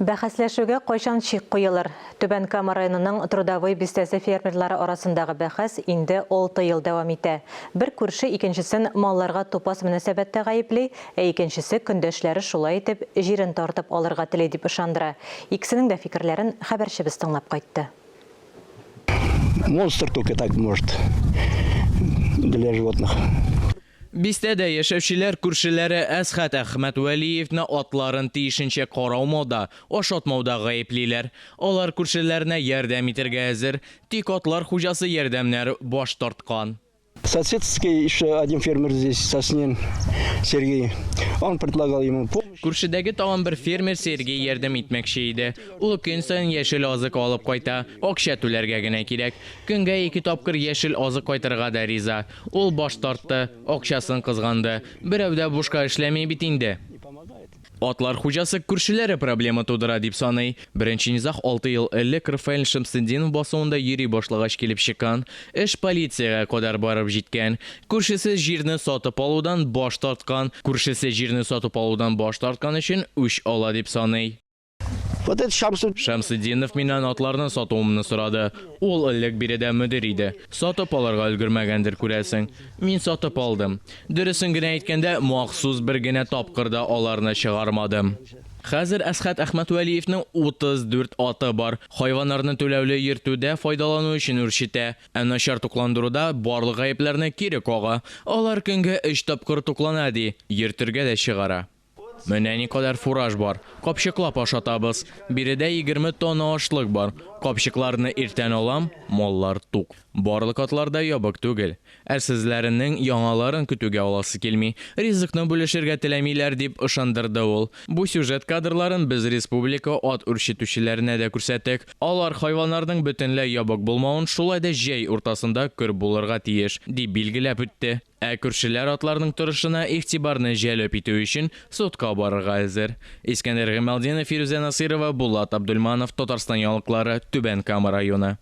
Бәхәсләшүгә кайчан чик куелыр? Түбән Кама районының Трудовой бистәсе фермерлары арасындагы бәхәс инде алты ел дәвам итә. Бер күрше икенчесен малларга тупас мөнәсәбәттә гаепли, ә икенчесе көндәшләре шулай итеп җирен тартып алырга тели дип ышандыра. Икесенең дә фикерләрен хәбәрчебез тыңлап кайтты. Монстр только так может для животных. Бистәдә яшәүчеләр күршеләре Әсхәт Әхмәтвәлиевны атларын тиешенчә караумауда, ашатмауда гаеплиләр. Алар күршеләренә ярдәм итәргә әзер, тик атлар хуҗасы ярдәмнәр баш тарткан. Соседский еще один фермер здесь, Соснин Сергей, он предлагал ему помощь. Күршедәге тагын бер фермер Сергей ярдәм итмәкче иде. Ул көн саен яшел азык алып кайта, акча түләргә генә кирәк. Көнгә ике тапкыр яшел азык кайтырга да риза. Ул баш тартты, акчасын кызганды. Берәү дә бушка эшләми бит инде. Атлар хуҗасы күршеләре проблема тудыра дип саный. Беренче низаг алты ел элек Рафаэль Шәмсетдинов басуында йөри башлагач килеп чыккан. Эш полициягә кадәр барып җиткән. Күршесе җирне сатып алудан баш тарткан. Күршесе җирне сатып алудан баш тарткан өчен үч ала дип саный. Вот это Шамсу... Шәмсетдинов миннән атларны сатуымны сорады. Ул элек биредә мөдир иде. Сатып алырга өлгермәгәндер, күрәсең. Мин сатып алдым. Дөресен генә әйткәндә, махсус бер генә тапкыр да аларны чыгармадым. Хәзер Әсхәт Әхмәтвәлиевнең 34 аты бар. Хайваннарны түләүле йөртүдә файдалану өчен үрчетә. Ә начар тукландыруда барлык гаепләрне кире кага. Алар көнгә өч тапкыр туклана, ди. Йөртергә дә чыгара. Менә никадәр фураж бар. Капчыклап ашатабыз. Биредә 20 тонна ашлык бар. Капчыкларны иртән алам, маллар тук. Барлык атлар да ябык түгел. Әрсезләренең яңаларын көтүгә аласы килми. Ризыкны бүлешергә теләмиләр, дип ышандырды ул. Бу сюжет кадрларын без республика ат үрчетүчеләренә дә күрсәттек. Алар хайваннарның бөтенләй ябык булмавын, шулай да җәй уртасында көр булырга тиеш, дип билгеләп үтте. Ә күршеләр атларның торышына игътибарны җәлеп итү өчен судка барырга әзер. Искәндәр Гыймалтдинов, Фирүзә Насыйрова, Булат Абдульманов, Татарстан яңалыклары, Түбән Кама районы.